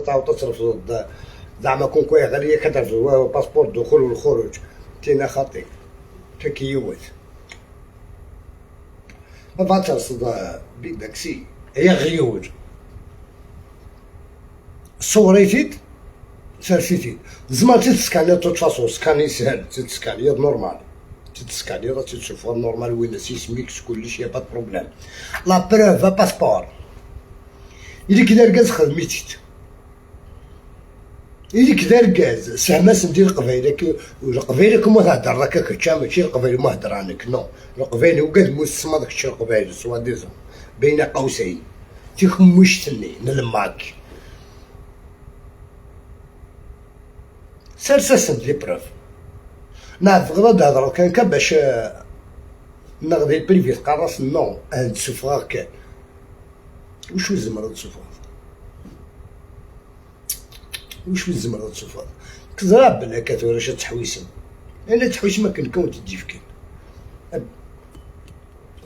تعاود ترفض زعما كون كوي غالية كترفض passeport الدخول والخروج تينا خاطي تكيوت ما بغات ترصد بيك داكسي هي غيوج صوريتيت سرسيتي زعما تسكاني toute façon scanner سهل تسكاني normal تسكاني راه تشوفها normal وين سيسميكس كلشي pas problème la preuve passeport إلي كدا ركاز خدميتيت إلي كدا ركاز سهماس ندير القبايل القبايل كما تهدر راك كتشا ماشي القبايل ما هدرانك non القبايل وقاد موسما داك الشيء القبايل soi-disant بين قوسين تيخمشتني نلماك سرسسنت les preuves نعرف غدا تهضر كان كان باش نغدي ال privé تقرص non نسوفغ كان وش الزمر تسوفغ وش الزمر تسوفغ كزراب بلا كثورة تحويسن انا تحويس ما كن كون تجي في كان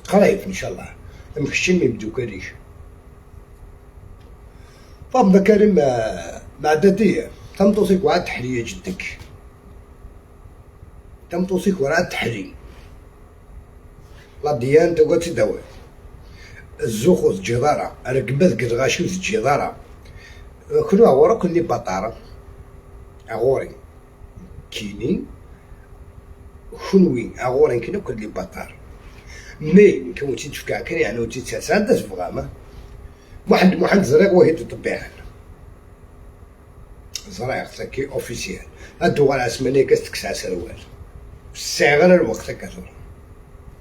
قريب ان شاء الله مكشي يبدو كاليش فهم كريم مع دادية تم توصيك وعاد تحلية جدك تم توصيك وعاد تحلي لا ديان تقعد تداوي الزوخ والجدارة ركبت قد غاشي الجدارة كل غورا كل بطارة أغوري كيني خنوي أغوري كنا كل بطار مي كون تيتفكا كان يعني تيتساسا تفغاما واحد زريق وهي تطبيعان زريق تاكي اوفيسيال هادو غير عثمانية كتكسع سروال الساعة غير الوقت كثر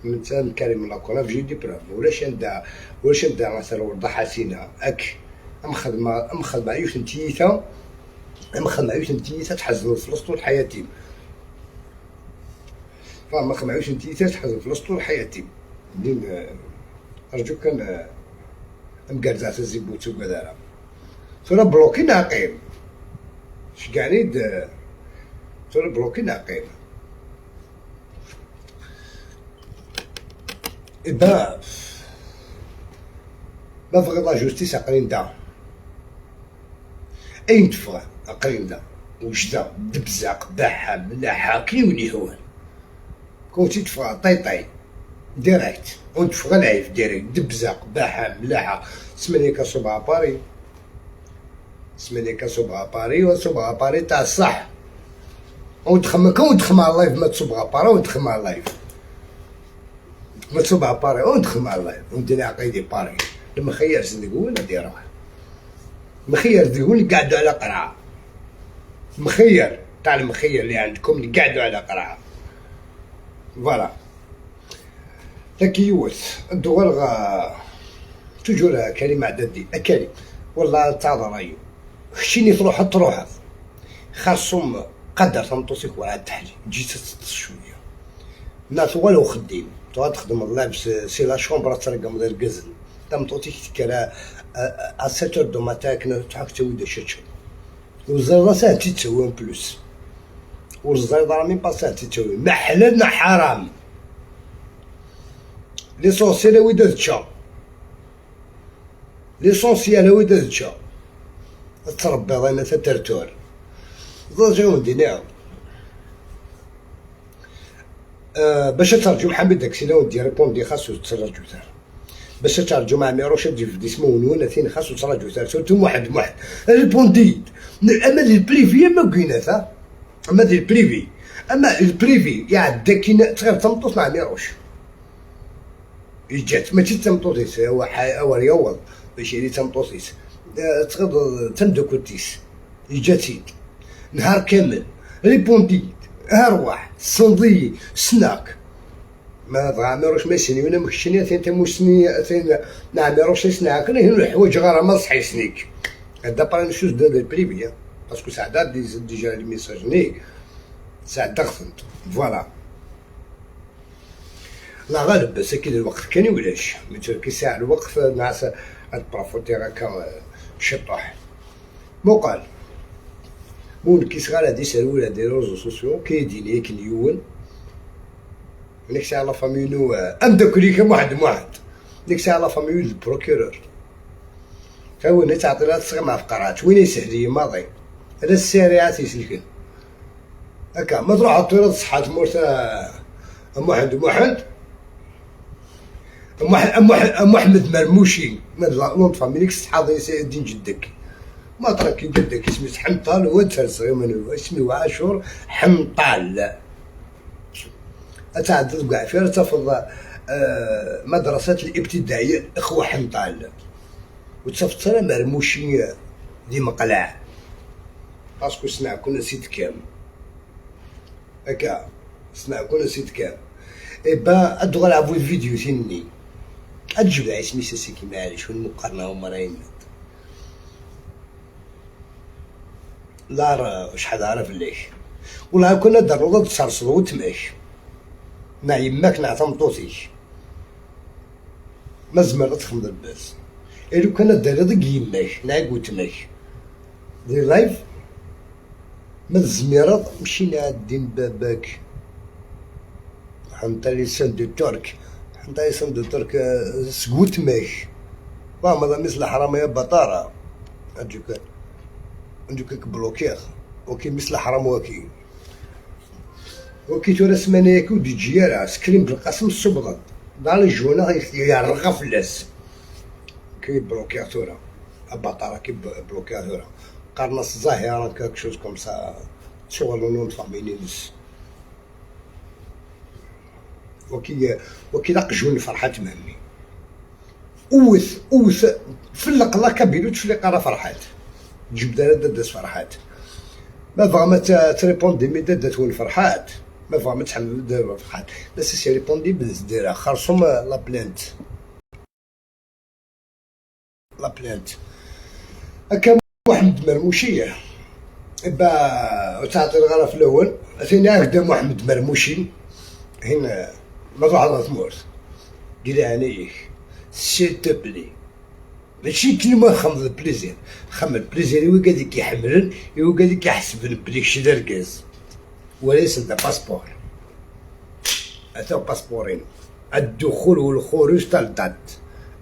من تام كريم لاكونا في جيدي بروف ولاش عندها ولاش عندها مثلا ورده حسينه اك ام خدمة عيوش نتيتا ام خدمة عيوش نتيتا تحزن الفلوس طول حياتي فما خدمة عيوش نتيتا تحزن الفلوس طول حياتي منين ارجوك كان مقرزات الزيبوت وكذا ثورة بلوكي ناقيم شكاني ثورة بلوكي ناقيم إبا ما فغي لا جوستيس أقرين دا أين تفغى أقرين دا وجدة دبزة قباحة ملاحة كيوني هو كنتي تفغى طي طي ديريكت ونتفغى العيف ديريكت دبزة قباحة ملاحة سمانية كسبعة باري سمانية كسبعة باري وسبعة باري تاع الصح وتخمم كون تخمم على اللايف ما تصبغى باري وتخمم على اللايف ما تصبع باري وندخل مع اللايف وندير عقيدي باري المخير زندقون ديروه مخير زندقون قعدوا على قرعه مخير تاع المخير اللي عندكم اللي قعدوا على قرعه voilà تكيوت الدول غا toujours كريم عددي اكريم والله تاع رايو خشيني تروح تروح خاصهم قدر تنطوسيك ولا تحلي جيت شوية ناس والو خديم تخدم الله c'est la chambre ترقم ديال الكزن تمطوتيك تكرا à 7 du matin كنا تحك تسوي شتشو والزرده ساعة تسوي en plus والزرده راه même pas ساعة تسوي ما حلال ما حرام l'essentiel ويدا تشا l'essentiel ويدا تشا تربي انا تترتور ضجون دينا باش ترجم حميد داكشي لو دير ريبوندي خاصو ترجو تاع باش ترجم مع ميروش تجي في ديسمو ونون ثين خاصو ترجو تاع surtout واحد ريبوندي اما ديال ال privé ما كاينات اما ديال ال privé اما ال privé يا داكين تغير تمطوط مع ميروش جات ماشي تمطوطيس هو ريوض باش يعني تمطوطيس تغير تمدوكوتيس جاتي نهار كامل ريبوندي ارواح صندي سناك ما تغامروش ما سني ولا مكشني ثين تموسني ثين نعمروش سناك هنا الحوايج غير ما صحي سنيك هذا با شوز دو البريفي باسكو ساعات ديجا لي ميساج ني ساعات دغفنت فوالا لا غالب ساكن الوقت كان ولاش مثل كي ساعة الوقت نعس البرافوتي هكا شطح مقال مون كي صغار هادي سرول هادي réseaux sociaux كيديني كنيون ديك الساعة la famille نو ام داك كم واحد ديك الساعة la famille ال procureur فوين تعطي لها تصغي مع فقرات وين يسهلي ماضي هذا السريعات يسلكن هكا ما تروح طويلة صحة مورتا محمد محمد محمد مرموشي nom de famille صحة دين جدك ما ترك جدك اسمي حنطال هو من اسمي عاشور حنطال اتعدد كاع فيها تفض مدرسة الابتدائية الأخوة حنطال وتصفت مرموشي دي مقلع parce que سمع كنا سيت كام هكا سمع كنا سيت كام eh ben ادغل عفو الفيديو ثني اجبد اسمي ساسي كيما علاش والمقارنة هما راهي لا شحال عارف ليش والله كنا درو تصرصرو وتماش مع يماك نعطى مطوطيك ما زمر تخمد الباس إلو كان داري ضيق يماك نعق وتماك دي لايف ما الزميرات مشينا عدين باباك حنتا لسان دو ترك حنتا لسان دو ترك سكوت ماك فاهم هذا مثل حرام يا بطارة أجوك عندك بلوكيغ وكي مثل حرام وكي وكي تورا سمانة ياكو دي جيارة سكرين بالقسم الصبغد دار الجونة يرغى فلاس كي بلوكيغ تورا بطارة كي بلوكيغ تورا قرنص ظاهرة quelque chose comme ça شغل nom de famille نس وكي لقجون فرحات مهمي اوث اوث فلق لا كابيلو تفلق راه فرحات تجيب داس فرحات ما بغا ما تريبوندي mais دادا تكون فرحات ما بغا ما تحمل فرحات بس سي ريبوندي ديرها خرصهم la plainte la plainte هكا محمد مرموشي با وتعطي الغرف الاول ثاني هكذا محمد مرموشي هنا ما تروح على تمورت دير عينيك s'il te plaît ماشي كلمة خمض plaisir خمض plaisir هو قاعد كيحملن هو قاعد كيحسب بلي شي دركاز وليس دا passeport هذا باسبورين الدخول والخروج تاع الدات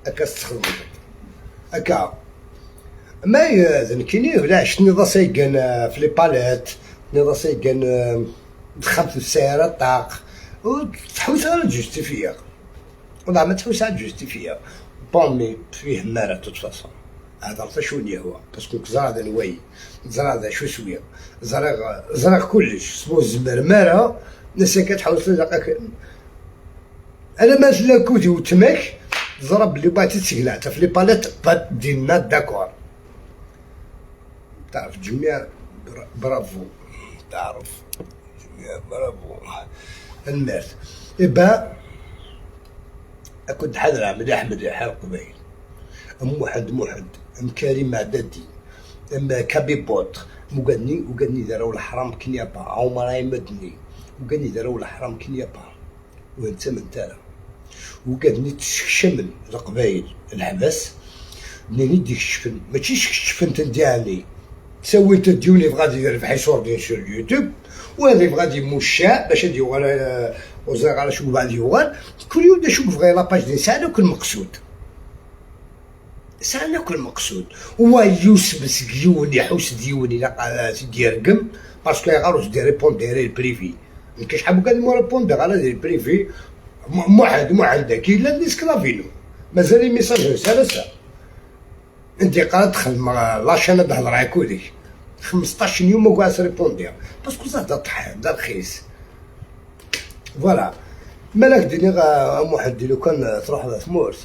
هكا تستخدم هكا ما ذنكيني ولا عشت نظا سيكان في les palettes نظا سيكان دخلت في السيارة طاق وتحوس على justifier والله ما تحوس على justifier bon mais فيه مارة toute façon هذا شوني هو parce que زرع هذا نوي زرع هذا شو سويا زرع زرع كلش سمو الزمر مارة الناس كتحاول تلقاك انا ما كوتي وتماك ضرب اللي بغيتي تسقلع في les palettes بات دينا d'accord تعرف جميع برافو تعرف جميع برافو المارت eh ben كنت حذر مليح مليح القبيل ام واحد موحد ام كريم عدادي ام كابيبوت وقالني وقالني داروا الحرام كنيا با عمر مدني وقالني داروا الحرام كنيا با وانت من ترى وقالني تشمل القبايل الحبس منين يديك الشفن ماشي الشفن تندياني تسوي تديوني غادي يربح يصور sur اليوتيوب وهذا غادي مشاء باش يديو وزير على شو بعد يوغال كل يوم شوف غير la page ديال ساعة كل مقصود ساعة كل مقصود هو يوسف سكيوني حوس ديوني لا تدير رقم parce que غاروس دي répondre ال privé ما كاينش حاب قال مو répondre على دير privé موحد مو عندك الا l'esclave مازال message ساعة ساعة انت قاعد تدخل la chaîne تهضر على كوديك 15 يوم وقاعد répondre parce que زاد طحان دا رخيص voilà مالك ديني غا واحد لو كان تروح لثمورت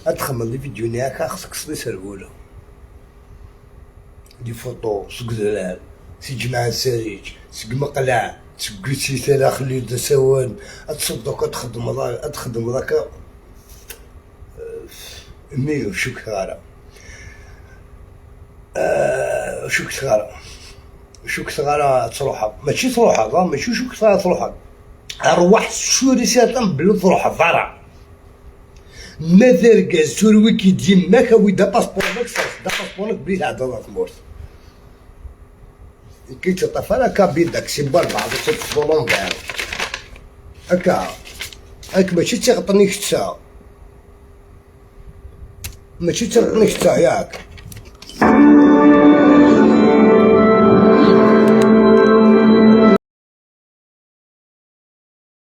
ادخل les vidéos نياك خصك صلي سربولو des photos سكدلال سي جماعة السريج سك مقلع سك سي خلي دسوان تصدق تخدم تخدم ذاك مي شوك غارة شوك غارة شوك غارة تروح ماشي تروح ماشي شوك غارة تروح اروح سوري ساتن بلو تروح ضرع ما ذركاز سور ويكي ديما كوي دا باسبورك دا باسبورك بلي تعدل تمورت كي تطفى كابين داك سيبال بعض تفضلون كاع هكا هاك ماشي تيغطني كتسا ماشي ترقنيك انت، ياك؟